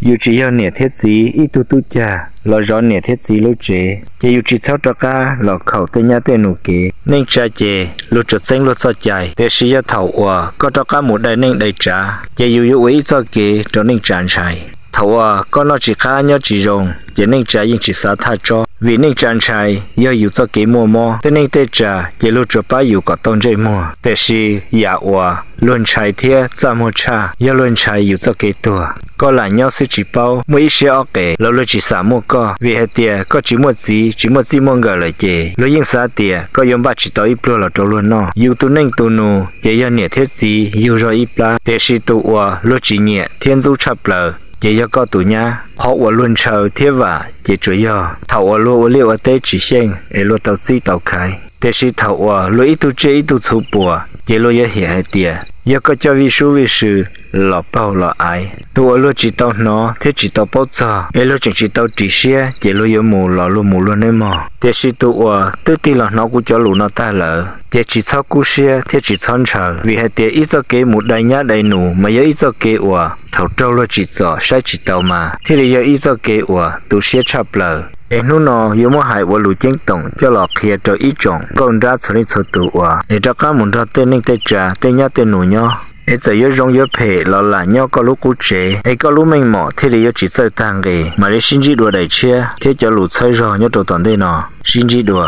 Yus tsis yog niam thiab txiv ib tug tub cag los zov niam thiab txiv lub tsev, ces yus tsis txhob rov qab los khaum tej nyab tej nus kev. Neej tsa ces luag tsuas txeeb luag txoj cai, tiam sis yog thaum uas koj rov qab mus dai neej dai tsav, ces yus yuav ua ib txoj kev rau neej tsa ntshai. Thaum uas koj noj tsis qab nyob tsis zoo, ces neej tsa yeej tsis xav thaj tsob, vim neej tsa ntshai yog yus txoj kev muaj mob. Tej neej tej tsa ces luag tsuas pab yus kom tau ntsej muag, tiam sis yam uas luag ntshai thiab txaj muag tshaj yog luag ntshai yus txoj kev tuag. Koj lam nyob xwb tsis paub, muaj ib siab ob qes los luag tsis xam muaj koj, vim hais tias koj tsis muaj txiv tsis muaj txij muaj nkawm lawm ces luag yeej xav tias koj yuav npaj tsis tau ib pluag los rau luag noj. Yus tus neej tus nus ces yog niam thiab txiv yug zog ib plab, tiam sis tus uas luag tsis nyiam thiab ntxub tshaj plaws ces yog koj tus nyab. Qhov uas luag ntshaw thiab vam ces tsuas yog thaum uas luag ua liaj ua teb tsis xyeej es luag tau txib tau khaiv, tiam sis thaum uas luag ib tug tsiaj ib tug txhu puas ces luag yuav hiam hais tias yog koj coj vij sub vij sw los paug los aiv. Tus uas luag tsis tau hnov thiab tsis tau paub txog es luag tseem tsis tau ris siab ces luag yuav mus los luag mus luag nawb mog. Tiam sis tus uas twb tig los hnov kuv cov lus no tag lawm ces tsis txhob kub siab thiab tsis txhob ntshaw, vim hais tias ib txoj kev mus dai nyab dai nus mas yog ib txoj kev uas thaum raug luag tsim txom saib tsis taus mas thiaj li yog ib txoj kev uas tu siab tshaj plaws. Es hnub no yuav muab hais ua lus ceeb toom coj los qhia rau ib tsoom nkauj nrab txhua leej txhua tus uas es rov qab mus nrog tej neej tej tsa tej nyab tej nus nyob, es txawm yuav zoo yuav phem los lam nyob koj lub qub tsev es koj lub meej mom thiaj li yuav tsis txawj tag nqis. Mam li sib ntsib dua daim tshiab thiab cov lus txhawb zog nyob rau tom ntej no. Sib ntsib dua.